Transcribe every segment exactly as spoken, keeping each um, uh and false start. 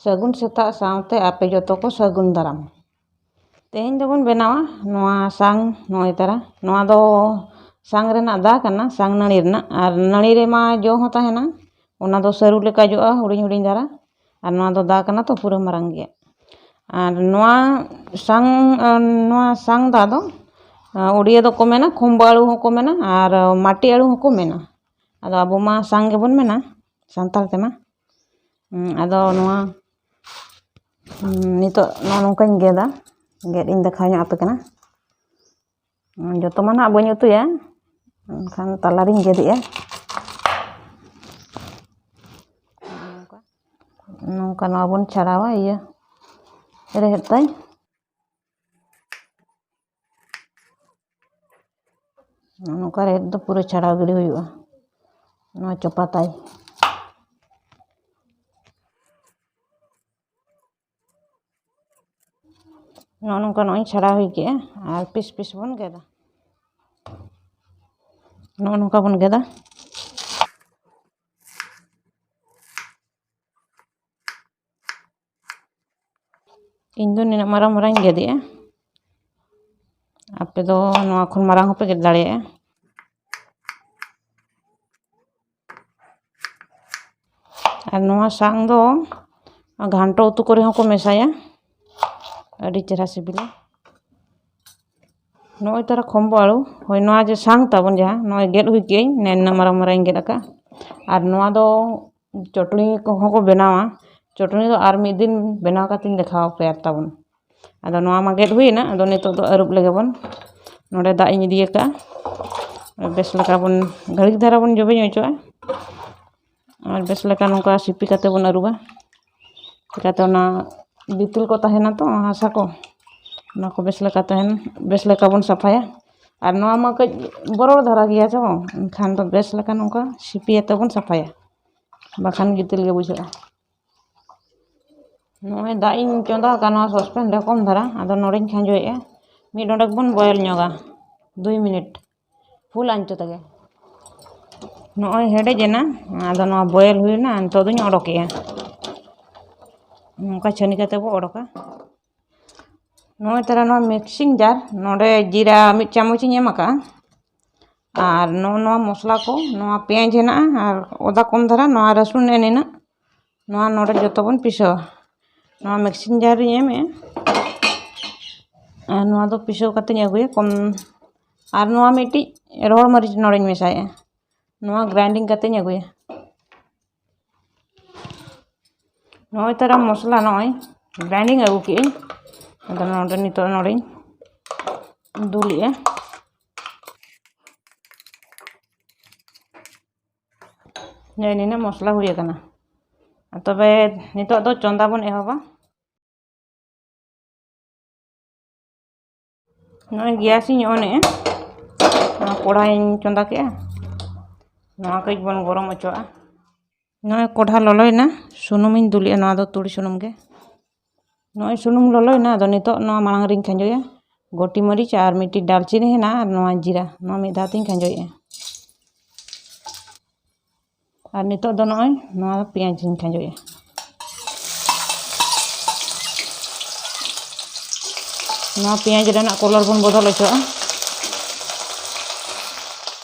ᱥᱟᱹᱜᱩᱱ ᱥᱮᱛᱟᱜ ᱥᱟᱶᱛᱮ ᱟᱯᱮ ᱡᱚᱛᱚ ᱠᱚ ᱥᱟᱹᱜᱩᱱ ᱫᱟᱨᱟᱢ᱾ ᱛᱮᱦᱮᱧ ᱫᱚᱵᱚᱱ ᱵᱮᱱᱟᱣᱟ ᱱᱚᱣᱟ ᱥᱟᱝ, ᱱᱚᱜᱼᱚᱭ ᱛᱟᱨᱟ᱾ ᱱᱚᱣᱟ ᱫᱚ ᱥᱟᱝ ᱨᱮᱱᱟᱜ ᱫᱟ ᱠᱟᱱᱟ, ᱥᱟᱝ ᱱᱟᱹᱲᱤ ᱨᱮᱱᱟᱜ᱾ ᱟᱨ ᱱᱟᱹᱲᱤ ᱨᱮᱢᱟ ᱡᱚ ᱦᱚᱸ ᱛᱟᱦᱮᱱᱟ, ᱚᱱᱟ ᱫᱚ ᱥᱟᱹᱨᱩ ᱞᱮᱠᱟ ᱡᱚᱜᱼᱟ, ᱦᱩᱰᱤᱧ ᱦᱩᱰᱤᱧ ᱫᱷᱟᱨᱟ᱾ ᱟᱨ ᱱᱚᱣᱟ ᱫᱚ ᱫᱟ ᱠᱟᱱᱟ ᱛᱚ, ᱯᱩᱨᱟᱹ ᱢᱟᱨᱟᱝ ᱜᱮᱭᱟ᱾ ᱟᱨ ᱱᱚᱣᱟ ᱥᱟᱝ, ᱟᱨ ᱱᱚᱣᱟ ᱥᱟᱝ ᱫᱟ ᱫᱚ, ᱟᱨ ᱩᱲᱤᱭᱟᱹ ᱫᱚᱠᱚ ᱢᱮᱱᱟ, ᱠᱷᱩᱢᱵᱟᱹ ᱟᱹᱲᱩ ᱦᱚᱸᱠᱚ ᱢᱮᱱᱟ ᱟᱨ ᱢᱟᱴᱤ ᱟᱹᱲᱩ ᱦᱚᱸᱠᱚ ᱢᱮᱱᱟ᱾ ᱟᱫᱚ ᱟᱵᱚ ᱢᱟ ᱥᱟᱝ ᱜᱮᱵᱚᱱ ᱢᱮᱱᱟ ᱥᱟᱱᱛᱟᱲ ᱛᱮᱢᱟ᱾ ᱦᱩᱸ, ᱟᱫᱚ ᱱᱚᱣᱟ, ᱦᱩᱸ, ᱱᱤᱛᱚᱜ ᱱᱚᱜᱼᱚ ᱱᱚᱝᱠᱟᱧ ᱜᱮᱫᱟ᱾ ᱜᱮᱫ ᱤᱧ ᱫᱮᱠᱷᱟᱣ ᱧᱚᱜ ᱟᱯᱮ ᱠᱟᱱᱟ᱾ ᱦᱩᱸ, ᱡᱚᱛᱚ ᱢᱟ ᱱᱟᱦᱟᱜ ᱵᱟᱹᱧ ᱩᱛᱩᱭᱟ, ᱮᱱᱠᱷᱟᱱ ᱛᱟᱞᱟᱨᱤᱧ ᱜᱮᱫᱮᱜᱼᱟ᱾ ᱱᱚᱝᱠᱟ ᱱᱚᱣᱟ ᱵᱚᱱ ᱪᱷᱟᱲᱟᱣᱟ, ᱤᱭᱟᱹ ᱨᱮᱦᱮᱫ ᱛᱟᱭ᱾ ᱱᱚᱝᱠᱟ ᱨᱮᱦᱮᱫ ᱫᱚ ᱯᱩᱨᱟᱹ ᱪᱷᱟᱲᱟᱣ ᱜᱤᱰᱤ ᱦᱩᱭᱩᱜᱼᱟ, ᱱᱚᱣᱟ ᱪᱚᱯᱟ ᱛᱟᱭ᱾ ᱱᱚᱜᱼᱚ ᱱᱚᱝᱠᱟ ᱱᱚᱜᱼᱚᱭ ᱪᱷᱟᱲᱟᱣ ᱦᱩᱭ ᱠᱮᱜᱼᱟ, ᱟᱨ ᱯᱤᱥ ᱯᱤᱥ ᱵᱚᱱ ᱜᱮᱫᱟ᱾ ᱱᱚᱜᱼᱚ ᱱᱚᱝᱠᱟ ᱵᱚᱱ ᱜᱮᱫᱟ᱾ ᱤᱧ ᱫᱚ ᱱᱤᱱᱟᱹᱜ ᱢᱟᱨᱟᱝ ᱢᱟᱨᱟᱝ ᱤᱧ ᱜᱮᱫᱮᱜᱼᱟ, ᱟᱯᱮ ᱫᱚ ᱱᱚᱣᱟ ᱠᱷᱚᱱ ᱢᱟᱨᱟᱝ ᱦᱚᱸᱯᱮ ᱜᱮᱫ ᱫᱟᱲᱮᱭᱟᱜᱼᱟ᱾ ᱟᱨ ᱱᱚᱣᱟ ᱥᱟᱝ ᱫᱚ ᱜᱷᱟᱱᱴᱚ ᱩᱛᱩ ᱠᱚᱨᱮ ᱦᱚᱸᱠᱚ ᱢᱮᱥᱟᱭᱟ, ᱟᱹᱰᱤ ᱪᱮᱦᱨᱟ ᱥᱤᱵᱤᱞᱟ᱾ ᱱᱚᱜᱼᱚᱭ ᱛᱟᱨᱟ ᱠᱷᱚᱢᱵᱚ ᱟᱹᱲᱩ, ᱦᱳᱭ, ᱱᱚᱣᱟ ᱡᱮ ᱥᱟᱝ ᱛᱟᱵᱚᱱ ᱡᱟᱦᱟᱸ, ᱱᱚᱜᱼᱚᱭ ᱜᱮᱫ ᱦᱩᱭ ᱠᱮᱜᱼᱟᱹᱧ, ᱱᱤᱱᱟᱹᱜ ᱢᱟᱨᱟᱝ ᱢᱟᱨᱟᱝ ᱤᱧ ᱜᱮᱫ ᱟᱠᱟᱫ᱾ ᱟᱨ ᱱᱚᱣᱟ ᱫᱚ ᱪᱚᱴᱱᱤ ᱠᱚᱦᱚᱸ ᱠᱚ ᱵᱮᱱᱟᱣᱟ᱾ ᱪᱚᱴᱱᱤ ᱫᱚ ᱟᱨ ᱢᱤᱫ ᱫᱤᱱ ᱵᱮᱱᱟᱣ ᱠᱟᱛᱮᱧ ᱫᱮᱠᱷᱟᱣ ᱟᱯᱮᱭᱟ ᱛᱟᱵᱚᱱ᱾ ᱟᱫᱚ ᱱᱚᱣᱟ ᱢᱟ ᱜᱮᱫ ᱦᱩᱭᱮᱱᱟ, ᱟᱫᱚ ᱱᱤᱛᱚᱜ ᱫᱚ ᱟᱹᱨᱩᱵ ᱞᱮᱜᱮ ᱵᱚᱱ᱾ ᱱᱚᱰᱮ ᱫᱟᱜ ᱤᱧ ᱤᱫᱤ ᱟᱠᱟᱫᱼᱟ, ᱵᱮᱥ ᱞᱮᱠᱟ ᱵᱚᱱ ᱜᱷᱟᱹᱲᱤᱠ ᱫᱷᱟᱨᱟ ᱵᱚᱱ ᱡᱚᱵᱮ ᱧᱚᱜ ᱦᱚᱪᱚᱜᱼᱟ᱾ ᱟᱨ ᱵᱮᱥ ᱞᱮᱠᱟ ᱱᱚᱝᱠᱟ ᱥᱤᱯᱤ ᱠᱟᱛᱮ ᱵᱚᱱ ᱟᱹᱨᱩᱵᱟ᱾ ᱪᱤᱠᱟᱹᱛᱮ ᱚᱱᱟ ᱜᱤᱛᱤᱞ ᱠᱚ ᱛᱟᱦᱮᱱᱟ ᱛᱚ ᱦᱟᱥᱟ ᱠᱚ, ᱚᱱᱟ ᱠᱚ ᱵᱮᱥ ᱞᱮᱠᱟ ᱛᱟᱦᱮᱱ, ᱵᱮᱥ ᱞᱮᱠᱟ ᱵᱚᱱ ᱥᱟᱯᱷᱟᱭᱟ᱾ ᱟᱨ ᱱᱚᱣᱟ ᱢᱟ ᱠᱟᱹᱡ ᱵᱚᱨᱚᱲ ᱫᱷᱟᱨᱟ ᱜᱮᱭᱟ ᱪᱮ ᱵᱟᱝ, ᱮᱱᱠᱷᱟᱱ ᱫᱚ ᱵᱮᱥ ᱞᱮᱠᱟ ᱱᱚᱝᱠᱟ ᱥᱤᱯᱤ ᱟᱛᱮ ᱵᱚᱱ ᱥᱟᱯᱷᱟᱭᱟ, ᱵᱟᱠᱷᱟᱱ ᱜᱤᱛᱤᱞ ᱜᱮ ᱵᱩᱡᱷᱟᱹᱜᱼᱟ᱾ ᱱᱚᱜᱼᱚᱭ ᱫᱟᱜ ᱤᱧ ᱪᱚᱸᱫᱟ ᱟᱠᱟᱫ ᱱᱚᱣᱟ ᱥᱚᱥᱯᱮᱱ ᱨᱮ ᱠᱚᱢ ᱫᱷᱟᱨᱟ, ᱟᱫᱚ ᱱᱚᱰᱮᱧ ᱠᱷᱟᱸᱡᱚᱭᱮᱫᱼᱟ᱾ ᱢᱤᱫ ᱰᱚᱸᱰᱮᱠ ᱵᱚᱱ ᱵᱚᱭᱮᱞ ᱧᱚᱜᱟ, ᱫᱩᱭ ᱢᱤᱱᱤᱴ ᱯᱷᱩᱞ ᱟᱸᱪ ᱛᱮᱜᱮ᱾ ᱱᱚᱜᱼᱚᱭ ᱦᱮᱰᱮᱡ ᱮᱱᱟ, ᱟᱫᱚ ᱱᱚᱣᱟ ᱵᱚᱭᱮᱞ ᱦᱩᱭᱱᱟ, ᱱᱤᱛᱚᱜ ᱫᱚᱧ ᱚᱰᱚᱠᱮᱜᱼᱟ᱾ ᱱᱚᱝᱠᱟ ᱪᱷᱟᱹᱱᱤ ᱠᱟᱛᱮ ᱵᱚ ᱚᱰᱚᱠᱟ᱾ ᱱᱚᱜᱼᱚᱭ ᱛᱟᱨᱟ ᱱᱚᱣᱟ ᱢᱤᱠᱥᱤᱝ ᱡᱟᱨ, ᱱᱚᱰᱮ ᱡᱤᱨᱟ ᱢᱤᱫ ᱪᱟᱢᱚᱪ ᱤᱧ ᱮᱢ ᱟᱠᱟᱫᱼᱟ᱾ ᱟᱨ ᱱᱚᱜᱼᱚ ᱱᱚᱣᱟ ᱢᱚᱥᱞᱟ ᱠᱚ, ᱱᱚᱣᱟ ᱯᱮᱸᱭᱟᱡᱽ ᱦᱮᱱᱟᱜᱼᱟ ᱟᱨ ᱟᱫᱟ ᱠᱚᱢ ᱫᱷᱟᱨᱟ, ᱱᱚᱣᱟ ᱨᱟᱹᱥᱩᱱ ᱮᱱ ᱱᱤᱱᱟᱹᱜ, ᱱᱚᱣᱟ ᱱᱚᱰᱮ ᱡᱚᱛᱚ ᱵᱚᱱ ᱯᱤᱥᱟᱹᱣᱟ᱾ ᱱᱚᱣᱟ ᱢᱤᱠᱥᱤᱝ ᱡᱟᱨ ᱨᱤᱧ ᱮᱢᱮᱜᱼᱟ᱾ ᱟᱨ ᱱᱚᱣᱟ ᱫᱚ ᱯᱤᱥᱟᱹᱣ ᱠᱟᱛᱮᱧ ᱟᱹᱜᱩᱭᱟ ᱠᱚᱢ᱾ ᱟᱨ ᱱᱚᱣᱟ ᱢᱤᱫᱴᱤᱡ ᱨᱚᱦᱚᱲ ᱢᱟᱹᱨᱤᱪ ᱱᱚᱰᱮᱧ ᱢᱮᱥᱟᱭᱮᱜᱼᱟ᱾ ᱱᱚᱣᱟ ᱜᱨᱟᱭᱤᱱᱰᱤᱝ ᱠᱟᱛᱮᱧ ᱟᱹᱜᱩᱭᱟ᱾ ᱱᱚᱜᱼᱚᱭ ᱛᱟᱨᱟ ᱢᱚᱥᱞᱟ ᱱᱚᱜᱼᱚᱭ ᱜᱨᱟᱭᱤᱱᱰᱤᱝ ᱟᱹᱜᱩ ᱠᱮᱜᱼᱟᱹᱧ᱾ ᱟᱫᱚ ᱱᱚᱰᱮ ᱱᱤᱛᱚᱜ ᱱᱚᱰᱮᱧ ᱫᱩᱞᱮᱜᱼᱟ᱾ ᱱᱮᱜᱼᱮ ᱱᱤᱱᱟᱹᱜ ᱢᱚᱥᱞᱟ ᱦᱩᱭ ᱟᱠᱟᱱᱟ᱾ ᱛᱚᱵᱮ ᱱᱤᱛᱚᱜ ᱫᱚ ᱪᱚᱸᱫᱟ ᱵᱚᱱ ᱮᱦᱚᱵᱟ᱾ ᱱᱚᱜᱼᱚᱭ ᱜᱮᱥ ᱤᱧ ᱚᱱᱮᱜᱼᱟ, ᱱᱚᱣᱟ ᱠᱚᱲᱦᱟᱧ ᱪᱚᱸᱫᱟ ᱠᱮᱜᱼᱟ᱾ ᱱᱚᱣᱟ ᱠᱟᱹᱡ ᱵᱚᱱ ᱜᱚᱨᱚᱢ ᱦᱚᱪᱚᱣᱟᱜᱼᱟ᱾ ᱱᱚᱜᱼᱚᱭ ᱠᱚᱲᱦᱟ ᱞᱚᱞᱚᱭᱮᱱᱟ, ᱥᱩᱱᱩᱢᱤᱧ ᱫᱩᱞᱮᱜᱼᱟ, ᱱᱚᱣᱟ ᱫᱚ ᱛᱩᱲᱤ ᱥᱩᱱᱩᱢ ᱜᱮ᱾ ᱱᱚᱜᱼᱚᱭ ᱥᱩᱱᱩᱢ ᱞᱚᱞᱚᱭᱮᱱᱟ, ᱟᱫᱚ ᱱᱤᱛᱚᱜ ᱱᱚᱣᱟ ᱢᱟᱲᱟᱝ ᱨᱤᱧ ᱠᱷᱟᱸᱡᱚᱭᱟ ᱜᱚᱴᱤ ᱢᱟᱹᱨᱤᱪ ᱟᱨ ᱢᱤᱫᱴᱤᱡ ᱰᱟᱞᱪᱤᱱᱤ ᱦᱮᱱᱟᱜᱼᱟ ᱟᱨ ᱱᱚᱣᱟ ᱡᱤᱨᱟ, ᱱᱚᱣᱟ ᱢᱤᱫ ᱫᱷᱟᱣ ᱛᱤᱧ ᱠᱷᱟᱸᱡᱚᱭᱮᱜᱼᱟ᱾ ᱟᱨ ᱱᱤᱛᱚᱜ ᱫᱚ ᱱᱚᱜᱼᱚᱭ ᱱᱚᱣᱟ ᱯᱮᱸᱭᱟᱡᱽ ᱤᱧ ᱠᱷᱟᱸᱡᱚᱭᱮᱜᱼᱟ᱾ ᱱᱚᱣᱟ ᱯᱮᱸᱭᱟᱡᱽ ᱨᱮᱱᱟᱜ ᱠᱚᱞᱚᱨ ᱵᱚᱱ ᱵᱚᱫᱚᱞ ᱦᱚᱪᱚᱣᱟᱜᱼᱟ᱾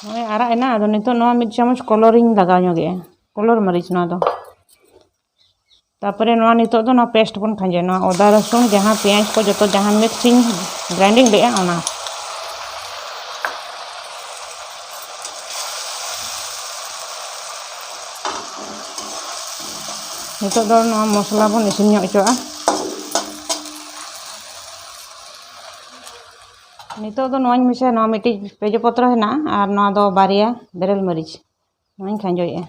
ᱱᱚᱜᱼᱚᱭ ᱟᱨᱟᱜ ᱮᱱᱟ, ᱟᱫᱚ ᱱᱤᱛᱚᱜ ᱱᱚᱣᱟ ᱢᱤᱫ ᱪᱟᱢᱚᱪ ᱠᱚᱞᱚᱨ ᱤᱧ ᱞᱟᱜᱟᱣ ᱧᱚᱜᱮᱜᱼᱟ, ᱠᱚᱞᱚᱨ ᱢᱟᱹᱨᱤᱪ ᱱᱚᱣᱟ ᱫᱚ᱾ ᱛᱟᱨᱯᱚᱨᱮ ᱱᱚᱣᱟ ᱱᱤᱛᱚᱜ ᱫᱚ ᱱᱚᱣᱟ ᱯᱮᱥᱴ ᱵᱚᱱ ᱠᱷᱟᱸᱡᱚᱭᱟ, ᱱᱚᱣᱟ ᱟᱫᱟ ᱨᱟᱹᱥᱩᱱ ᱡᱟᱦᱟᱸ ᱯᱮᱸᱭᱟᱡᱽ ᱠᱚ ᱡᱚᱛᱚ ᱡᱟᱦᱟᱸ ᱢᱤᱠᱥᱤᱧ ᱜᱨᱟᱭᱤᱱᱰᱤᱝ ᱞᱮᱜᱼᱟ ᱚᱱᱟ᱾ ᱱᱤᱛᱚᱜ ᱫᱚ ᱱᱚᱣᱟ ᱢᱚᱥᱞᱟ ᱵᱚᱱ ᱤᱥᱤᱱ ᱧᱚᱜ ᱦᱚᱪᱚᱣᱟᱜᱼᱟ᱾ ᱱᱤᱛᱚᱜ ᱫᱚ ᱱᱚᱣᱟᱧ ᱢᱮᱥᱟᱭᱟ, ᱱᱚᱣᱟ ᱢᱤᱫᱴᱤᱡ ᱛᱮᱡᱚᱯᱚᱛᱨᱚ ᱦᱮᱱᱟᱜᱼᱟ ᱟᱨ ᱱᱚᱣᱟ ᱫᱚ ᱵᱟᱨᱭᱟ ᱵᱮᱨᱮᱞ ᱢᱟᱹᱨᱤᱪ, ᱱᱚᱣᱟᱧ ᱠᱷᱟᱸᱡᱚᱭᱮᱜᱼᱟ᱾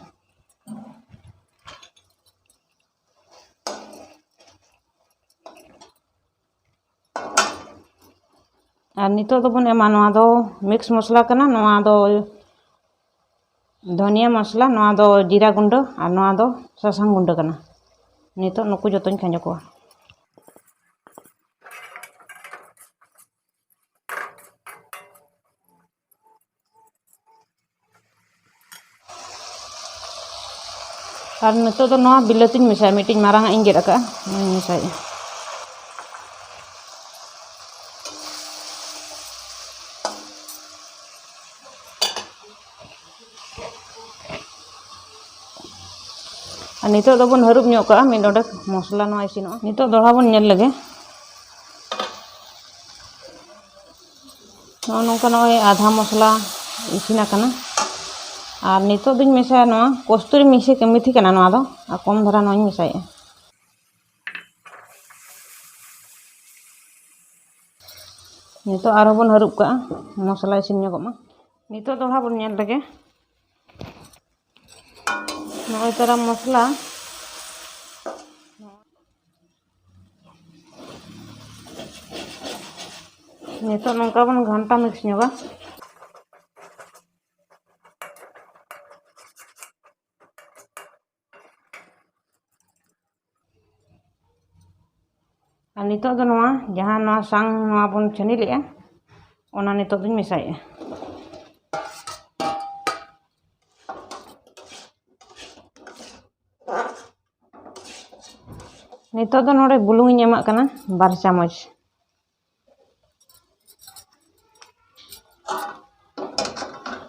ᱟᱨ ᱱᱤᱛᱚᱜ ᱫᱚᱵᱚᱱ ᱮᱢᱟ, ᱱᱚᱣᱟ ᱫᱚ ᱢᱤᱠᱥ ᱢᱚᱥᱞᱟ ᱠᱟᱱᱟ, ᱱᱚᱣᱟ ᱫᱚ ᱫᱷᱚᱱᱤᱭᱟᱹ ᱢᱚᱥᱞᱟ, ᱱᱚᱣᱟ ᱫᱚ ᱡᱤᱨᱟ ᱜᱩᱸᱰᱟᱹ ᱟᱨ ᱱᱚᱣᱟ ᱫᱚ ᱥᱟᱥᱟᱝ ᱜᱩᱸᱰᱟᱹ ᱠᱟᱱᱟ᱾ ᱱᱤᱛᱚᱜ ᱱᱩᱠᱩ ᱡᱚᱛᱚᱧ ᱠᱷᱟᱸᱡᱚ ᱠᱚᱣᱟ᱾ ᱟᱨ ᱱᱤᱛᱚᱜ ᱫᱚ ᱱᱚᱣᱟ ᱵᱤᱞᱟᱹᱛᱤᱧ ᱢᱮᱥᱟᱭᱟ, ᱢᱤᱫᱴᱤᱡ ᱢᱟᱨᱟᱝ ᱟᱜ ᱤᱧ ᱜᱮᱫ ᱟᱠᱟᱫᱼᱟ, ᱚᱱᱟᱧ ᱢᱮᱥᱟᱭᱮᱫᱼᱟ᱾ ᱟᱨ ᱱᱤᱛᱚᱜ ᱫᱚᱵᱚᱱ ᱦᱟᱹᱨᱩᱵ ᱧᱚᱜ ᱠᱟᱜᱼᱟ, ᱢᱤᱫ ᱰᱚᱸᱰᱮᱠ ᱢᱚᱥᱞᱟ ᱱᱚᱣᱟ ᱤᱥᱤᱱᱚᱜᱼᱟ᱾ ᱱᱤᱛᱚᱜ ᱫᱚᱦᱲᱟ ᱵᱚᱱ ᱧᱮᱞ ᱞᱮᱜᱮ᱾ ᱱᱚᱜᱼᱚ ᱱᱚᱝᱠᱟ ᱱᱚᱜᱼᱚᱭ ᱟᱫᱷᱟ ᱢᱚᱥᱞᱟ ᱤᱥᱤᱱ ᱟᱠᱟᱱᱟ᱾ ᱟᱨ ᱱᱤᱛᱚᱜ ᱫᱚᱧ ᱢᱮᱥᱟᱭᱟ ᱱᱚᱣᱟ ᱠᱚᱥᱛᱩᱨᱤ ᱢᱤᱥᱤ ᱢᱮᱛᱷᱤ ᱠᱟᱱᱟ ᱱᱚᱣᱟ ᱫᱚ, ᱟᱨ ᱠᱚᱢ ᱫᱷᱟᱨᱟ ᱱᱚᱣᱟᱧ ᱢᱮᱥᱟᱭᱮᱫᱼᱟ᱾ ᱱᱤᱛᱚᱜ ᱟᱨᱦᱚᱸ ᱵᱚᱱ ᱦᱟᱹᱨᱩᱵ ᱠᱟᱜᱼᱟ, ᱢᱚᱥᱞᱟ ᱤᱥᱤᱱ ᱧᱚᱜᱚᱜ ᱢᱟ᱾ ᱱᱤᱛᱚᱜ ᱫᱚᱲᱦᱟ ᱵᱚᱱ ᱧᱮᱞ ᱞᱮᱜᱮ᱾ ᱱᱚᱜᱼᱚᱭ ᱛᱟᱨᱟ ᱢᱚᱥᱞᱟ᱾ ᱱᱤᱛᱚᱜ ᱱᱚᱝᱠᱟ ᱵᱚᱱ ᱜᱷᱟᱱᱴᱟ mix ᱧᱚᱜᱟ᱾ ᱟᱨ ᱱᱤᱛᱚᱜ ᱫᱚ ᱱᱚᱣᱟ ᱡᱟᱦᱟᱸ ᱱᱚᱣᱟ ᱥᱟᱝ ᱱᱚᱣᱟ ᱵᱚᱱ ᱪᱷᱟᱹᱱᱤ ᱞᱮᱜᱼᱟ, ᱚᱱᱟ ᱱᱤᱛᱚᱜ ᱫᱚᱧ ᱢᱮᱥᱟᱭᱮᱜᱼᱟ᱾ ᱱᱤᱛᱚᱜ ᱫᱚ ᱱᱚᱰᱮ ᱵᱩᱞᱩᱝ ᱤᱧ ᱮᱢᱟᱜ ᱠᱟᱱᱟ ᱵᱟᱨ ᱪᱟᱢᱚᱪ᱾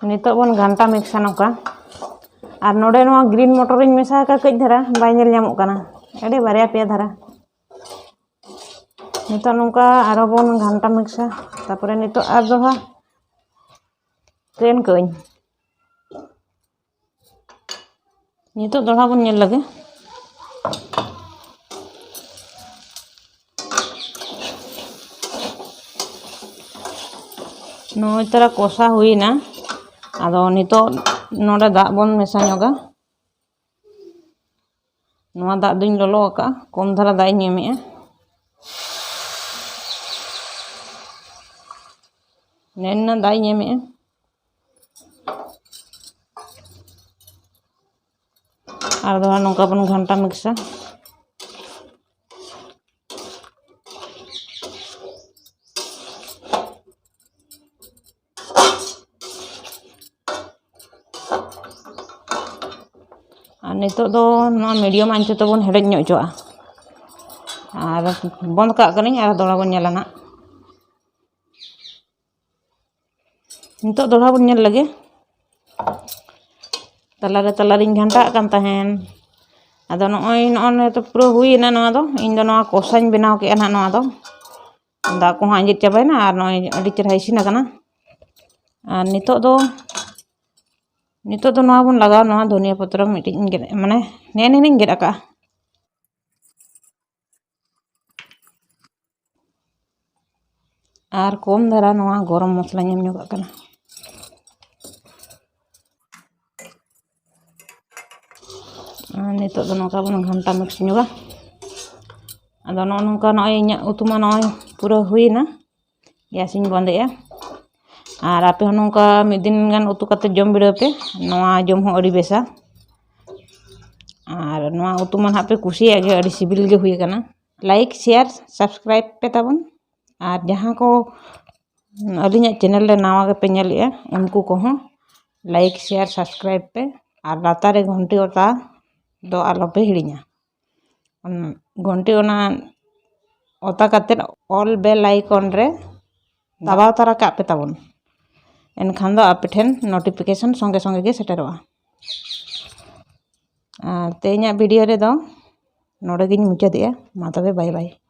ᱱᱤᱛᱚᱜ ᱵᱚᱱ ᱜᱷᱟᱱᱴᱟ mix ᱟ ᱱᱚᱝᱠᱟ᱾ ᱟᱨ ᱱᱚᱰᱮ ᱱᱚᱣᱟ green ᱢᱚᱴᱚᱨᱤᱧ ᱢᱮᱥᱟ ᱟᱠᱟᱫ, ᱠᱟᱹᱡ ᱫᱷᱟᱨᱟ ᱵᱟᱭ ᱧᱮᱞ ᱧᱟᱢᱚᱜ ᱠᱟᱱᱟ, ᱟᱹᱰᱤ ᱵᱟᱨᱭᱟ ᱯᱮᱭᱟ ᱫᱷᱟᱨᱟ᱾ ᱱᱤᱛᱚᱜ ᱱᱚᱝᱠᱟ ᱟᱨᱦᱚᱸ ᱵᱚᱱ ᱜᱷᱟᱱᱴᱟ mix ᱟ, ᱛᱟᱨᱯᱚᱨᱮ ᱱᱤᱛᱚᱜ ᱟᱨ ᱫᱚᱦᱲᱟ ᱛᱮᱱ ᱠᱟᱹᱧ᱾ ᱱᱤᱛᱚᱜ ᱫᱚᱲᱦᱟ ᱵᱚᱱ ᱧᱮᱞ ᱞᱮᱜᱮ᱾ ᱱᱚᱜᱼᱚᱭ ᱛᱟᱨᱟ ᱠᱚᱥᱟ ᱦᱩᱭᱱᱟ᱾ ᱟᱫᱚ ᱱᱤᱛᱚᱜ ᱱᱚᱰᱮ ᱫᱟᱜ ᱵᱚᱱ ᱢᱮᱥᱟ ᱧᱚᱜᱟ᱾ ᱱᱚᱣᱟ ᱫᱟᱜ ᱫᱚᱧ ᱞᱚᱞᱚ ᱟᱠᱟᱫᱼᱟ, ᱠᱚᱢ ᱫᱷᱟᱨᱟ ᱫᱟᱜ ᱤᱧ ᱮᱢᱮᱜᱼᱟ᱾ ᱱᱮᱱᱱᱟ ᱫᱟᱜ ᱤᱧ ᱮᱢᱮᱜᱼᱟ᱾ ᱟᱨ ᱫᱚ ᱱᱚᱝᱠᱟ ᱵᱚᱱ ᱜᱷᱟᱱᱴᱟ mix ᱟ᱾ ᱟᱨ ᱱᱤᱛᱚᱜ ᱫᱚ ᱱᱚᱣᱟ ᱢᱤᱰᱤᱭᱟᱢ ᱟᱸᱪ ᱛᱮᱵᱚᱱ ᱦᱮᱰᱮᱡ ᱧᱚᱜ ᱦᱚᱪᱚᱣᱟᱜᱼᱟ᱾ ᱟᱨ ᱵᱚᱱᱫ ᱠᱟᱜ ᱠᱟᱹᱱᱟᱹᱧ, ᱟᱨ ᱫᱚᱦᱲᱟ ᱵᱚᱱ ᱧᱮᱞᱟ ᱱᱟᱜ᱾ ᱱᱤᱛᱚᱜ ᱫᱚᱦᱲᱟ ᱵᱚᱱ ᱧᱮᱞ ᱞᱮᱜᱮ᱾ ᱛᱟᱞᱟᱨᱮ ᱛᱟᱞᱟᱨᱤᱧ ᱜᱷᱟᱱᱴᱟᱜ ᱠᱟᱱ ᱛᱟᱦᱮᱱ᱾ ᱟᱫᱚ ᱱᱚᱜᱼᱚᱭ, ᱱᱚᱜᱼᱚᱭ ᱱᱤᱛᱚᱜ ᱯᱩᱨᱟᱹ ᱦᱩᱭᱮᱱᱟ ᱱᱚᱣᱟ ᱫᱚ᱾ ᱤᱧ ᱫᱚ ᱱᱚᱣᱟ ᱠᱚᱥᱟᱧ ᱵᱮᱱᱟᱣ ᱠᱮᱜᱼᱟ ᱱᱟᱜ ᱱᱚᱣᱟ ᱫᱚ᱾ ᱫᱟᱜ ᱠᱚᱦᱚᱸ ᱟᱸᱡᱮᱫ ᱪᱟᱵᱟᱭᱮᱱᱟ ᱟᱨ ᱱᱚᱜᱼᱚᱭ ᱟᱹᱰᱤ ᱪᱮᱦᱨᱟ ᱤᱥᱤᱱ ᱟᱠᱟᱱᱟ᱾ ᱟᱨ ᱱᱤᱛᱚᱜ ᱫᱚ, ᱱᱤᱛᱚᱜ ᱫᱚ ᱱᱚᱣᱟ ᱵᱚᱱ ᱞᱟᱜᱟᱣᱟ, ᱱᱚᱣᱟ ᱫᱷᱚᱱᱤᱭᱟᱹ ᱯᱚᱛᱨᱚ ᱢᱤᱫᱴᱤᱡ ᱤᱧ ᱜᱮᱫ, ᱢᱟᱱᱮ ᱱᱮᱜᱼᱮ ᱱᱤᱱᱟᱹᱧ ᱜᱮᱫ ᱟᱠᱟᱜᱼᱟ᱾ ᱟᱨ ᱠᱚᱢ ᱫᱷᱟᱨᱟ ᱱᱚᱣᱟ ᱜᱚᱨᱚᱢ ᱢᱚᱥᱞᱟᱧ ᱮᱢ ᱧᱚᱜᱟᱜ ᱠᱟᱱᱟ᱾ ᱟᱨ ᱱᱤᱛᱚᱜ ᱫᱚ ᱱᱚᱝᱠᱟ ᱵᱚᱱ ᱜᱷᱟᱱᱴᱟ mix ᱧᱚᱜᱟ᱾ ᱟᱫᱚ ᱱᱚᱜᱼᱚ ᱱᱚᱝᱠᱟ ᱱᱚᱜᱼᱚᱭ ᱤᱧᱟᱹᱜ ᱩᱛᱩ ᱢᱟ ᱱᱚᱜᱼᱚᱭ ᱯᱩᱨᱟᱹ ᱦᱩᱭᱮᱱᱟ᱾ ᱜᱮᱥ ᱤᱧ ᱵᱚᱱᱫᱮᱜᱼᱟ᱾ ᱟᱨ ᱟᱯᱮ ᱦᱚᱸ ᱱᱚᱝᱠᱟ ᱢᱤᱫ ᱫᱤᱱ ᱜᱟᱱ ᱩᱛᱩ ᱠᱟᱛᱮ ᱡᱚᱢ ᱵᱤᱰᱟᱹᱣ ᱯᱮ᱾ ᱱᱚᱣᱟ ᱡᱚᱢ ᱦᱚᱸ ᱟᱹᱰᱤ ᱵᱮᱥᱟ᱾ ᱟᱨ ᱱᱚᱣᱟ ᱩᱛᱩ ᱢᱟ ᱱᱟᱦᱟᱜ ᱯᱮ ᱠᱩᱥᱤᱭᱟᱜ ᱜᱮ, ᱟᱹᱰᱤ ᱥᱤᱵᱤᱞ ᱜᱮ ᱦᱩᱭ ᱟᱠᱟᱱᱟ᱾ Like, share, subscribe ᱯᱮ ᱛᱟᱵᱚᱱ᱾ ᱟᱨ ᱡᱟᱦᱟᱸ ᱠᱚ ᱟᱹᱞᱤᱧᱟᱜ channel ᱨᱮ ᱱᱟᱣᱟ ᱜᱮᱯᱮ ᱧᱮᱞᱮᱜᱼᱟ, ᱩᱱᱠᱩ ᱠᱚᱦᱚᱸ like, share, subscribe ᱯᱮ᱾ ᱟᱨ ᱞᱟᱛᱟᱨ ᱨᱮ ᱜᱷᱚᱱᱴᱤ ᱚᱛᱟ ᱫᱚ ᱟᱞᱚᱯᱮ ᱦᱤᱲᱤᱧᱟ᱾ ᱚᱱ-, ᱜᱷᱚᱱᱴᱤ ᱚᱱᱟ ᱚᱛᱟ ᱠᱟᱛᱮᱫ all bell icon ᱨᱮ ᱫᱟᱵᱟᱣ ᱛᱟᱨᱟ ᱠᱟᱜ ᱯᱮ ᱛᱟᱵᱚᱱ᱾ ᱮᱱᱠᱷᱟᱱ ᱫᱚ ᱟᱯᱮ ᱴᱷᱮᱱ notification ᱥᱚᱸᱜᱮ ᱥᱚᱸᱜᱮ ᱜᱮ ᱥᱮᱴᱮᱨᱚᱜᱼᱟ᱾ ᱟᱨ ᱛᱮᱦᱮᱧᱟᱜ video ᱨᱮᱫᱚ ᱱᱚᱰᱮ ᱜᱤᱧ ᱢᱩᱪᱟᱹᱫᱮᱜᱼᱟ᱾ ᱢᱟ ᱛᱚᱵᱮ, bye bye᱾